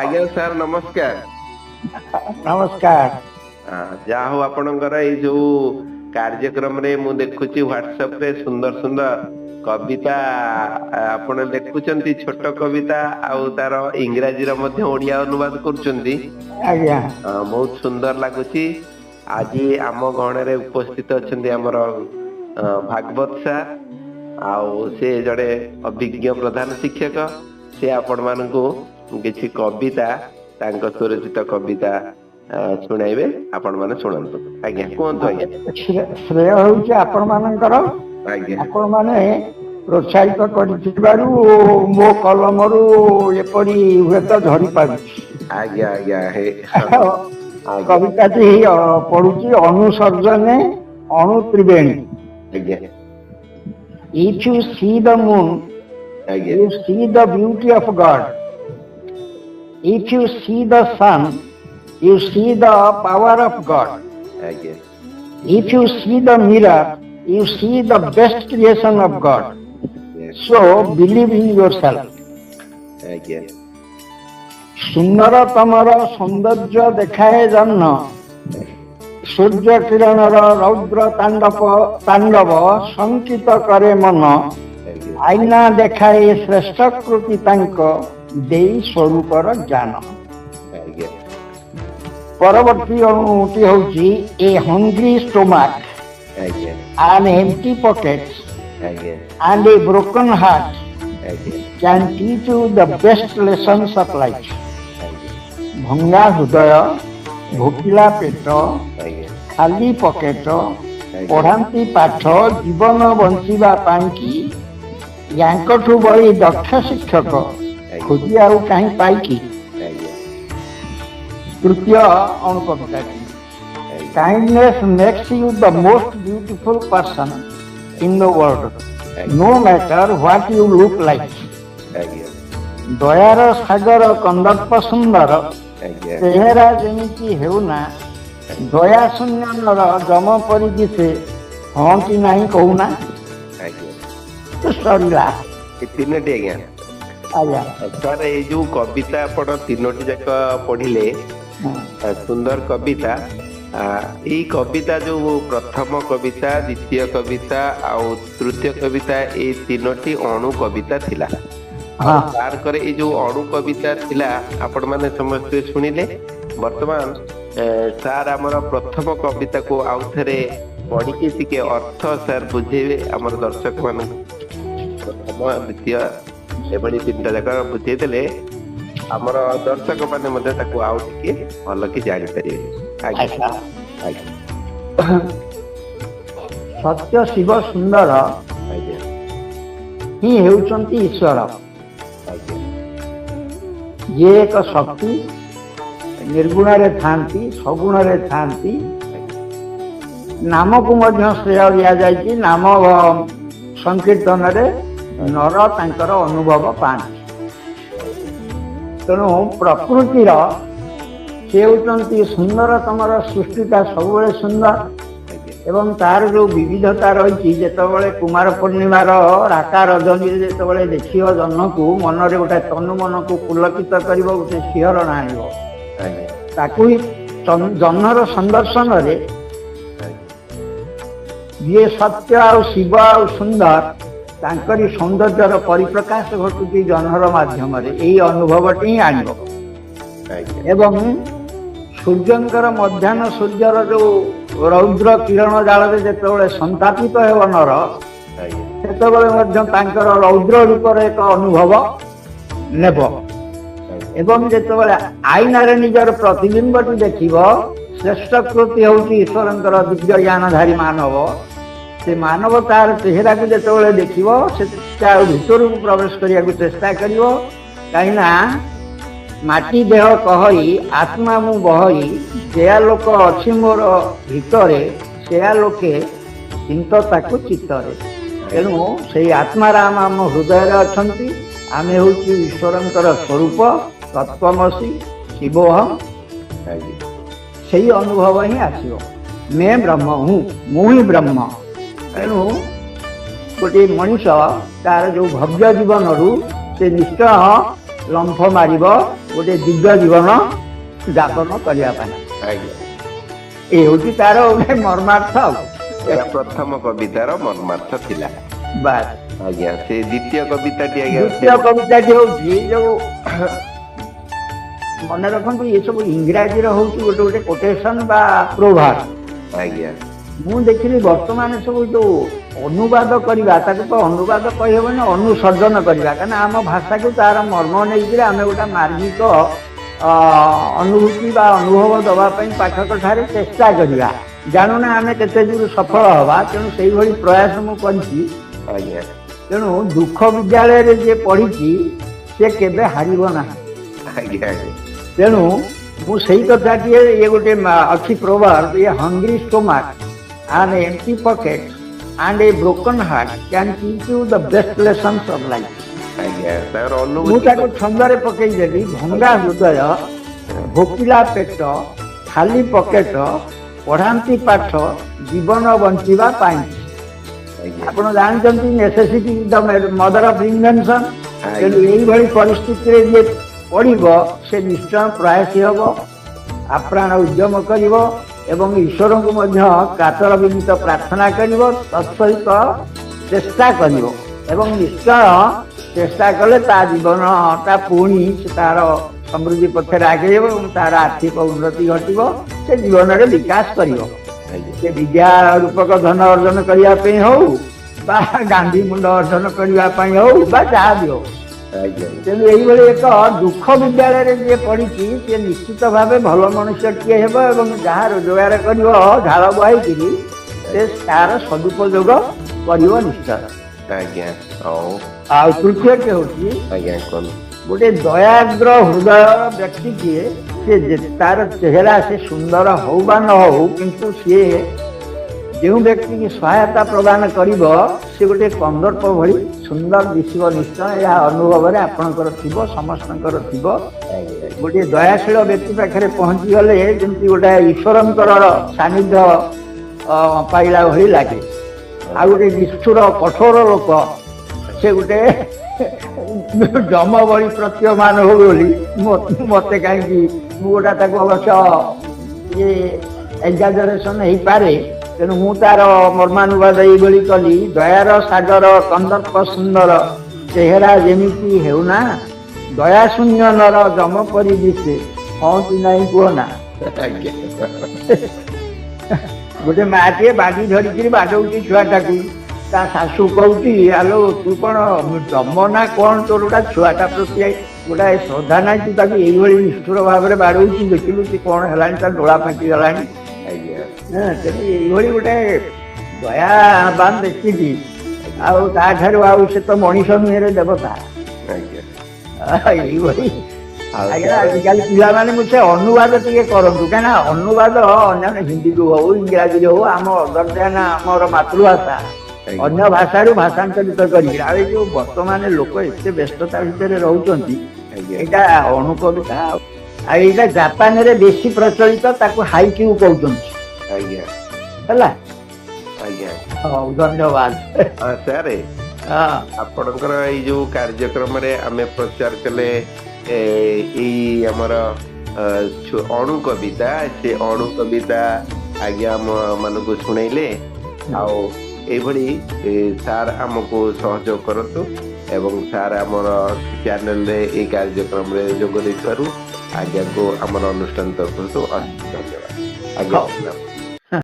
ଆଜ୍ଞା ସାର୍, ନମସ୍କାର। ନମସ୍କାର। ଯାହା ହଉ, ଆପଣଙ୍କର ଏଇ ଯୋଉ କାର୍ଯ୍ୟକ୍ରମରେ ମୁଁ ଦେଖୁଛି ହ୍ୱାଟ୍ସଆପ ରେ ସୁନ୍ଦର ସୁନ୍ଦର କବିତା ଆପଣ ଲେଖୁଛନ୍ତି, ଛୋଟ କବିତା, ଆଉ ତାର ଇଂରାଜୀର ମଧ୍ୟ ଓଡିଆ ଅନୁବାଦ କରୁଛନ୍ତି। ବହୁତ ସୁନ୍ଦର ଲାଗୁଛି। ଆଜି ଆମ ଗହଣରେ ଉପସ୍ଥିତ ଅଛନ୍ତି ଆମର ଭାଗବତ ସାର୍, ଆଉ ସେ ଜଣେ ଅଭିଜ୍ଞ ପ୍ରଧାନ ଶିକ୍ଷକ। ସେ ଆପଣ ମାନଙ୍କୁ କିଛି କବିତା, ତାଙ୍କ ସ୍ୱରଚିତ କବିତା ଶୁଣାଇବେ। ଆପଣ ମାନେ ଶୁଣନ୍ତୁ। ଆଜ୍ଞା, କୁହନ୍ତୁ ଆଜ୍ଞା। ଶ୍ରେୟ ହେଉଛି ଆପଣ ମାନଙ୍କର। ଆପଣ ମାନେ ପ୍ରୋତ୍ସାହିତ କରିଥିବାରୁ ମୋ କଲମରୁ ଏପରି ହୁଏତ ଝରି ପାରୁଛି। ଆଜ୍ଞା ଆଜ୍ଞା ଆଜ୍ଞା। କବିତାଟି ପଢୁଛି, ଅନୁସର୍ଜନେ ଅଣୁ ତ୍ରିବେଣୀ। If you see the moon, you see the beauty of God. If you see the sun, you see the power of God. If you see the mirror, you see the best creation of God. So believe in yourself. ସୁନ୍ଦରତମର ସୌନ୍ଦର୍ଯ୍ୟ ଦେଖାଏ ଜହ୍ନ, ସୂର୍ଯ୍ୟ କିରଣର ରୌଦ୍ର ତାଣ୍ଡବ ତାଣ୍ଡବ ଶଙ୍କିତ କରେ ମନ। ଆଇନା ଦେଖାଏ ଶ୍ରେଷ୍ଠ କୃତି ତାଙ୍କ, ଦେଇ ସ୍ୱରୂପର ଜ୍ଞାନ। ପରବର୍ତ୍ତୀ ଅଣୁଟି ହେଉଛି, A hungry stomach, an empty pocket and a broken heart can teach you the best lessons of life. ଭଙ୍ଗା ହୃଦୟ, ଭୋକିଲା ପେଟ, ଖାଲି ପକେଟ ପଢାନ୍ତି ପାଠ ଜୀବନ ବଞ୍ଚିବା ପାଇଁକି। ୟାଙ୍କଠୁ ବଳି ଦକ୍ଷ ଶିକ୍ଷକ ଖୋଜି ଆଉ କାହିଁ ପାଇକି? ତୃତୀୟ ଅଣୁକବିତାଟି, Kindness makes you the most beautiful person in the world, no matter what you look like. ଦୟାର ସାଗର କନ୍ଦର୍ପ ସୁନ୍ଦର, ଚେହେରା ଯେମିତି ହେଉନା, ଦୟା ଶୂନ୍ୟ ନର ଯମ ପରି ଦିଶେ, ହଁ କି ନାହିଁ କହୁନା? ତ ସରିଲା। ଏ ତିନୋଟି ଆଜ୍ଞା? ଆଜ୍ଞା। ସାର୍, ଏଇ ଯୋଉ କବିତା ଆପଣ ତିନୋଟି ଯାକ ପଢିଲେ, ସୁନ୍ଦର କବିତା। ଏଇ କବିତା ଯୋଉ ପ୍ରଥମ କବିତା, ଦ୍ୱିତୀୟ କବିତା ଆଉ ତୃତୀୟ କବିତା, ଏଇ ତିନୋଟି ଅଣୁ କବିତା ଥିଲା। ସାର୍ଙ୍କର ଏଇ ଯୋଉ ଅଣୁ କବିତା ଥିଲା, ଆପଣ ମାନେ ସମସ୍ତେ ଶୁଣିଲେ। ବର୍ତ୍ତମାନ ସାର୍ ଆମର ପ୍ରଥମ କବିତାକୁ ଆଉ ଥରେ ପଢିକି ଟିକେ ଅର୍ଥ ସାର୍ ବୁଝେଇବେ ଆମର ଦର୍ଶକ ମାନଙ୍କୁ। ପ୍ରଥମ, ଦ୍ୱିତୀୟ ଏଭଳି ତିନିଟା ଯାକ ବୁଝେଇଦେଲେ ଆମର ଦର୍ଶକ ମାନେ ମଧ୍ୟ ତାକୁ ଆଉ ଟିକେ ଭଲ କି ଜାଣିପାରିବେ ଆଜ୍ଞା। ଆଜ୍ଞା। ସତ୍ୟ ଶିବ ସୁନ୍ଦର ହିଁ ହେଉଛନ୍ତି ଈଶ୍ୱର। ଯିଏ ଏକ ଶକ୍ତି, ନିର୍ଗୁଣରେ ଥାନ୍ତି, ସଗୁଣରେ ଥାନ୍ତି। ନାମକୁ ମଧ୍ୟ ଶ୍ରେୟ ଦିଆଯାଇଛି। ନାମ ସଂକୀର୍ତ୍ତନରେ ନର ତାଙ୍କର ଅନୁଭବ ପାଆନ୍ତି। ତେଣୁ ପ୍ରକୃତିର ସେ ହେଉଛନ୍ତି ସୁନ୍ଦରତମର, ସୃଷ୍ଟିଟା ସବୁବେଳେ ସୁନ୍ଦର। ଏବଂ ତାର ଯୋଉ ବିବିଧତା ରହିଛି, ଯେତେବେଳେ କୁମାର ପୂର୍ଣ୍ଣିମାର ରାକା ରଜନୀରେ ଯେତେବେଳେ ଦେଖିବ ଜହ୍ନକୁ, ମନରେ ଗୋଟେ ତନୁ ମନକୁ ପୁଲକିତ କରିବ, ଗୋଟେ ଶିହରଣ ଆଣିବ। ତାକୁ ହିଁ ଜହ୍ନର ସନ୍ଦର୍ଶନରେ ଯିଏ ସତ୍ୟ ଆଉ ଶିବ ଆଉ ସୁନ୍ଦର, ତାଙ୍କରି ସୌନ୍ଦର୍ଯ୍ୟର ପରିପ୍ରକାଶ ଘଟୁଛି ଜହ୍ନର ମାଧ୍ୟମରେ, ଏଇ ଅନୁଭବଟି ହିଁ ଆଣିବ। ଏବଂ ସୂର୍ଯ୍ୟଙ୍କର ମଧ୍ୟାହ୍ନ ସୂର୍ଯ୍ୟର ଯୋଉ ରୌଦ୍ର କିରଣ ଜାଳରେ ଯେତେବେଳେ ସନ୍ତାପିତ ହେବ ନର, ସେତେବେଳେ ମଧ୍ୟ ତାଙ୍କର ରୌଦ୍ର ରୂପର ଏକ ଅନୁଭବ ନେବ। ଏବଂ ଯେତେବେଳେ ଆଇନାରେ ନିଜର ପ୍ରତିବିମ୍ବଟି ଦେଖିବ, ଶ୍ରେଷ୍ଠ କୃତି ହେଉଛି ଈଶ୍ୱରଙ୍କର ଦିବ୍ୟ ଜ୍ଞାନଧାରୀ ମାନବ। ସେ ମାନବ ତାର ଚେହେରାକୁ ଯେତେବେଳେ ଦେଖିବ, ସେ ତା ଭିତରକୁ ପ୍ରବେଶ କରିବାକୁ ଚେଷ୍ଟା କରିବ। କାହିଁକିନା ମାଟି ଦେହ କହଇ ଆତ୍ମା ମୁଁ ବହଇ, ଯେଆ ଲୋକ ଅଛି ମୋର ଭିତରେ, ସେୟା ଲୋକେ ଚିନ୍ତ ତାକୁ ଚିତ୍ତରେ। ତେଣୁ ସେଇ ଆତ୍ମାରାମ ଆମ ହୃଦୟରେ ଅଛନ୍ତି। ଆମେ ହଉଛୁ ଈଶ୍ୱରଙ୍କର ସ୍ୱରୂପ, ତତ୍ତ୍ୱମସି ଶିବୋହମ୍। ସେଇ ଅନୁଭବ ହିଁ ଆସିବ। मैं ब्रह्म हूँ, ମୁଁ ହିଁ ବ୍ରହ୍ମ। ତେଣୁ ଗୋଟିଏ ମଣିଷ ତାର ଯୋଉ ଭବ୍ୟ ଜୀବନରୁ ସେ ନିଶ୍ଚୟ ଲମ୍ଫ ମାରିବ। ଗୋଟେ ଦିବ୍ୟ ଜୀବନ ଯାପନ କରିବା ପାଇଁ। ଆଜ୍ଞା। ଏ ହଉଛି ତାର ଗୋଟେ ମର୍ମାର୍ଥ। ଆଉ ଏଇଟା ପ୍ରଥମ କବିତାର ମର୍ମାର୍ଥ ଥିଲା। ବାସ୍। ଆଜ୍ଞା, ସେ ଦ୍ୱିତୀୟ କବିତାଟି ଆଜ୍ଞା? ଦ୍ୱିତୀୟ କବିତାଟି ହଉଛି ଯୋଉ, ମନେ ରଖନ୍ତୁ, ଏସବୁ ଇଂରାଜୀର ହଉଛି ଗୋଟେ ଗୋଟେ କୋଟେସନ ବା ପ୍ରୋଭାର୍ବ। ମୁଁ ଦେଖିଲି ବର୍ତ୍ତମାନ ସବୁ ଯୋଉ ଅନୁବାଦ କରିବା, ତାକୁ ତ ଅନୁବାଦ କହିହେବନି, ଅନୁସର୍ଜନ କରିବା। କାହିଁକିନା ଆମ ଭାଷାକୁ ତାର ମର୍ମ ନେଇକିରି ଆମେ ଗୋଟେ ମାର୍ଗିକ ଅନୁଭୂତି ବା ଅନୁଭବ ଦେବା ପାଇଁ ପାଠକ ଠାରେ ଚେଷ୍ଟା କରିବା। ଜାଣୁନା ଆମେ କେତେ ଦୂର ସଫଳ ହବା। ତେଣୁ ସେଇଭଳି ପ୍ରୟାସ ମୁଁ କରିଛି। ତେଣୁ ଦୁଃଖ ବିଦ୍ୟାଳୟରେ ଯିଏ ପଢିଛି, ସେ କେବେ ହାରିବ ନାହିଁ। ଆଜ୍ଞା ଆଜ୍ଞା ତେଣୁ ମୁଁ ସେଇ କଥାଟିଏ, ଇଏ ଗୋଟେ ଅଛି proverb, "A hungry stomach, an empty pocket and a broken heart can teach you the best lessons of life." ଆଜ୍ଞା, ତାଙ୍କର ମୁଁ ଅନୁଭୂତି। ତାକୁ ଛନ୍ଦରେ ପକେଇଦେଲି, ଭଙ୍ଗା ହୃଦୟ, ଭୋକିଲା ପେଟ, ଖାଲି ପକେଟ ପଢାନ୍ତି ପାଠ ଜୀବନ ବଞ୍ଚିବା ପାଇଁ। ଆପଣ ଜାଣିଛନ୍ତି, necessity the mother of invention. ତେଣୁ ଏଇଭଳି ପରିସ୍ଥିତିରେ ଯିଏ ପଡ଼ିବ, ସେ ନିଶ୍ଚୟ ପ୍ରୟାସୀ ହେବ, ଆପ୍ରାଣ ଉଦ୍ୟମ କରିବ ଏବଂ ଈଶ୍ୱରଙ୍କୁ ମଧ୍ୟ କାତର ବିନୀତ ପ୍ରାର୍ଥନା କରିବ, ତତ୍ସହିତ ଚେଷ୍ଟା କରିବ ଏବଂ ନିଶ୍ଚୟ ଚେଷ୍ଟା କଲେ ତା ଜୀବନଟା ପୁଣି ସେ ତାର ସମୃଦ୍ଧି ପଥରେ ଆଗେଇବ ଏବଂ ତାର ଆର୍ଥିକ ଉନ୍ନତି ଘଟିବ, ସେ ଜୀବନରେ ବିକାଶ କରିବ। ସେ ବିଦ୍ୟା ରୂପକ ଧନ ଅର୍ଜନ କରିବା ପାଇଁ ହଉ ବା ଗାନ୍ଧୀ ମୁଣ୍ଡ ଅର୍ଜନ କରିବା ପାଇଁ ହଉ ବା ଯାହା ବି ହଉ। ତେଣୁ ଏଇଭଳି ଏକ ଦୁଃଖ ବିଦ୍ୟାଳୟରେ ଯିଏ ପଢିଛି, ସିଏ ନିଶ୍ଚିତ ଭାବେ ଭଲ ମନୁଷ୍ୟଟିଏ ହେବ ଏବଂ ଯାହା ରୋଜଗାର କରିବ ଝାଳ ବୁହାଇକିରି, ସେ ତାର ସଦୁପଯୋଗ କରିବ ନିଶ୍ଚୟ। ଆଜ୍ଞା, ହଉ। ଆଉ ତୃତୀୟଟି ହଉଛି, ଆଜ୍ଞା, କୁହନ୍ତୁ। ଗୋଟେ ଦୟାଦ୍ର ହୃଦୟ ବ୍ୟକ୍ତିଟିଏ, ସେ ତାର ଚେହେରା ସେ ସୁନ୍ଦର ହଉ ବା ନ ହଉ, କିନ୍ତୁ ସିଏ ଯେଉଁ ବ୍ୟକ୍ତିକି ସହାୟତା ପ୍ରଦାନ କରିବ, ସେ ଗୋଟେ କନ୍ଦର୍ପ ଭଳି ସୁନ୍ଦର ଦିଶିବ ନିଶ୍ଚୟ। ଏହା ଅନୁଭବରେ ଆପଣଙ୍କର ଥିବ, ସମସ୍ତଙ୍କର ଥିବ। ଗୋଟିଏ ଦୟାଶୀଳ ବ୍ୟକ୍ତି ପାଖରେ ପହଞ୍ଚିଗଲେ ଯେମିତି ଗୋଟେ ଈଶ୍ୱରଙ୍କର ସାନ୍ନିଧ୍ୟ ପାଇଲା ଭଳି ଲାଗେ। ଆଉ ଗୋଟେ ନିଷ୍ଠୁର କଠୋର ଲୋକ, ସେ ଗୋଟେ ଯମ ଭଳି ପ୍ରତୀୟମାନ ହଉ ବୋଲି ମତେ କାହିଁକି, ମୁଁ ଗୋଟା ତାକୁ ଅବଶ୍ୟ ଇଏ ଏକ୍ଜାଜରେସନ ହେଇପାରେ, ତେଣୁ ମୁଁ ତାର ମର୍ମାନୁବାଦ ଏଇଭଳି କଲି, ଦୟାର ସାଗର କନ୍ଦର୍ପ ସୁନ୍ଦର ଚେହେରା ଯେମିତି ହେଉନା, ଦୟାଶୂନ୍ୟ ନର ଯମ ପରି ଦିଶେ, ହଁ କି ନାହିଁ କୁହ ନା? ଗୋଟେ ମାଟିଏ ବାଡ଼ି ଧରିକିରି ବାଡଉଛି ଛୁଆଟାକୁ। ତା ଶାଶୁ କହୁଛି, "ଆଲୋ, ତୁ କଣ ଯମ ନା କଣ? ତୋର ଗୋଟା ଛୁଆଟା ପ୍ରତି ଗୋଟାଏ ଶ୍ରଦ୍ଧା ନାହିଁ, ତୁ ତାକୁ ଏଇଭଳି ନିଷ୍ଠୁର ଭାବରେ ବାଡଉଛୁ। ଦେଖିଲୁ ସେ କଣ ହେଲାଣି, ତା ଡୋଳା ଫାଟିଗଲାଣି।" ହଁ, ତେଣୁ ଏଇଭଳି ଗୋଟେ ଦୟାବାନ ଦେଖିକି ଆଉ ତାଠାରୁ ଆଉ ସେ ତ ମଣିଷ ନୁହେଁରେ, ଦେବତା। ଏଇଭଳି। ଆଉ ଆଜ୍ଞା, ଆଜିକାଲି ପିଲାମାନେ, ମୁଁ ସେ ଅନୁବାଦ ଟିକେ କରନ୍ତୁ, କାହିଁକିନା ଅନୁବାଦ ଅନ୍ୟାନ୍ୟ ହିନ୍ଦୀରୁ ହଉ, ଇଂରାଜୀରେ ହଉ, ଆମ ଅଦର ଦ୍ୟାନ ଆମର ମାତୃଭାଷା, ଅନ୍ୟ ଭାଷାରୁ ଭାଷାନ୍ତରିତ କରିକି, ଆଉ ଏଇ ଯୋଉ ବର୍ତ୍ତମାନ ଲୋକ ଏତେ ବ୍ୟସ୍ତତା ଭିତରେ ରହୁଛନ୍ତି। ଏଇଟା ଅଣୁକବିତା। ଆଉ ଏଇଟା ଜାପାନରେ ବେଶୀ ପ୍ରଚଳିତ, ତାକୁ ହାଇକ୍ୟୁ କହୁଛନ୍ତି। ହେଲା। ଆଜ୍ଞା। ହଉ, ଧନ୍ୟବାଦ। ହଁ, ସାର୍। ଆପଣଙ୍କର ଏଇ ଯୋଉ କାର୍ଯ୍ୟକ୍ରମରେ ଆମେ ପ୍ରଚାର କଲେ ଏଇ ଆମର ଅଣୁ କବିତା, ସେ ଅଣୁ କବିତା ଆଜ୍ଞା ଆମ ମାନଙ୍କୁ ଶୁଣେଇଲେ। ଆଉ ଏଇଭଳି ସାର୍ ଆମକୁ ସହଯୋଗ କରନ୍ତୁ ଏବଂ ସାର୍ ଆମର ଚ୍ୟାନେଲରେ ଏଇ କାର୍ଯ୍ୟକ୍ରମରେ ଯୋଗ ଦେଇଥିବାରୁ ଆଜ୍ଞାକୁ ଆମର ଅନୁଷ୍ଠାନ ତରଫରୁ ଅଶେଷ ଧନ୍ୟବାଦ ଆଜ୍ଞା। ହଉ।